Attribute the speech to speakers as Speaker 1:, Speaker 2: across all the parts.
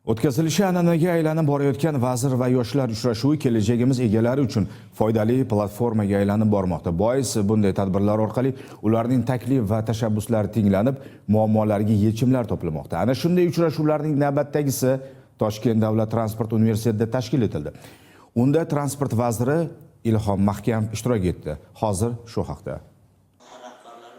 Speaker 1: O'tkazilishi an'anaga aylanib borayotgan vazir va yoshlar uchrashuvi kelajagimiz egalari uchun foydali platformaga aylanib bormoqda. Boisi, bunday tadbirlar orqali ularning taklif va tashabbuslari tinglanib, muammolarga yechimlar topilmoqda. Ana shunday uchrashuvlarning navbatdagisi Toshkent davlat transport universitetida tashkil etildi. Unda transport vaziri Ilhom Mahkamov ishtirok etdi. Hozir shu haqda.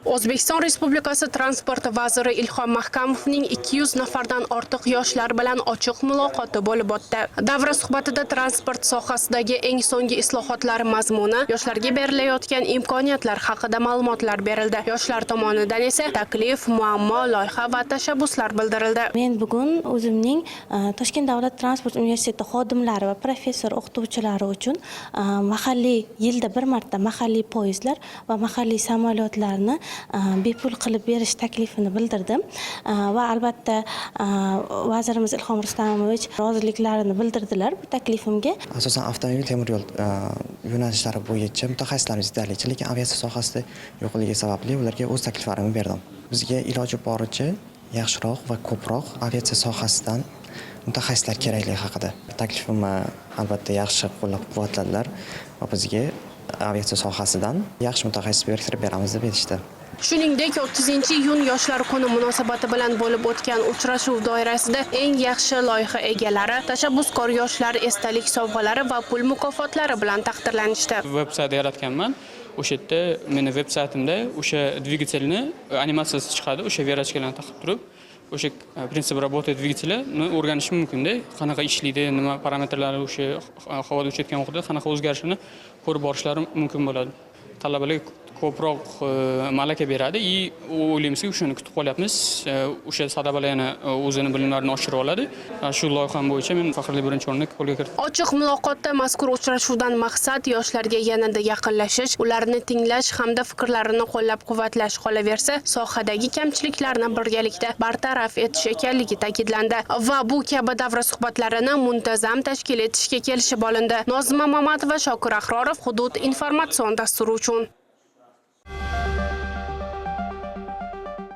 Speaker 2: O'zbekiston Respublikasi transport vaziri Ilhom Mahkamovning 200 nafardan ortiq yoshlar bilan ochiq muloqoti bo'lib o'tdi. Davra suhbatida transport sohasidagi eng so'nggi islohotlar mazmuni, yoshlarga berilayotgan imkoniyatlar haqida ma'lumotlar berildi. Yoshlar tomonidan esa taklif, muammo, loyiha va tashabbuslar bildirildi.
Speaker 3: Men bugun o'zimning Toshkent davlat transport universiteti xodimlari va professor o'qituvchilari uchun mahalliy, yilda bir marta mahalliy poyezdlar va mahalliy samolyotlarni bepul qilib berish taklifini bildirdim va albatta, vazirimiz Ilhom Rustamovich roziliklarini bildirdilar bu taklifimga.
Speaker 4: Asosan avtomobil, temir yo'l yo'nalishlari bo'yicha mutaxassislarimiz yetarlicha, lekin aviatsiya sohasida yo'qligi sababli ularga o'z takliflarimni berdim. Bizga iloji boricha yaxshiroq va ko'proq aviatsiya sohasidan mutaxassislar kerakligi haqida taklifimni albatta yaxshi qo'llab quvvatladilar va bizga aviatsiya sohasidan yaxshi mutaxassis biriktirib beramiz deb aytishdi.
Speaker 2: Shuningdek, 30-iyun Yoshlar kuni munosabati bilan bo'lib o'tgan uchrashuv doirasida eng yaxshi loyiha egalari, tashabbuskor yoshlar esdalik sovg'alari va pul mukofotlari bilan taqdirlanishdi.
Speaker 5: Veb sayt yaratganman. O'sha yerda, meni veb saytimda o'sha dvigatelni animatsiyasi chiqadi. O'sha выручка larni taqib turib, o'sha принцип работы двигателя ni o'rganish mumkinda, qanaqa ishlaydi, nima parametrlari, o'sha havoda uchayotgan vaqtida qanaqa o'zgarishini ko'rib borishlari mumkin bo'ladi. Talabalarga ko'proq malaka beradi и o'ylaymizki, o'shani kutib qolyapmiz. O'sha talabalar yana o'zini bilimlarini oshira oladi. Shu loyiham bo'yicha men faxrli birinchi o'rinni qo'lga kiritdim.
Speaker 2: Ochiq muloqotda mazkur uchrashuvdan maqsad yoshlarga yanada yaqinlashish, ularni tinglash hamda fikrlarini qo'llab-quvvatlash, qolaversa, sohadagi kamchiliklarni birgalikda bartaraf etish ekanligi ta'kidlandi va bu kabi davra suhbatlarini muntazam tashkil etishga kelishib olindi. Nozima Mamatova, Shokir Ahrorov, Hudud informatsion dasturi uchun.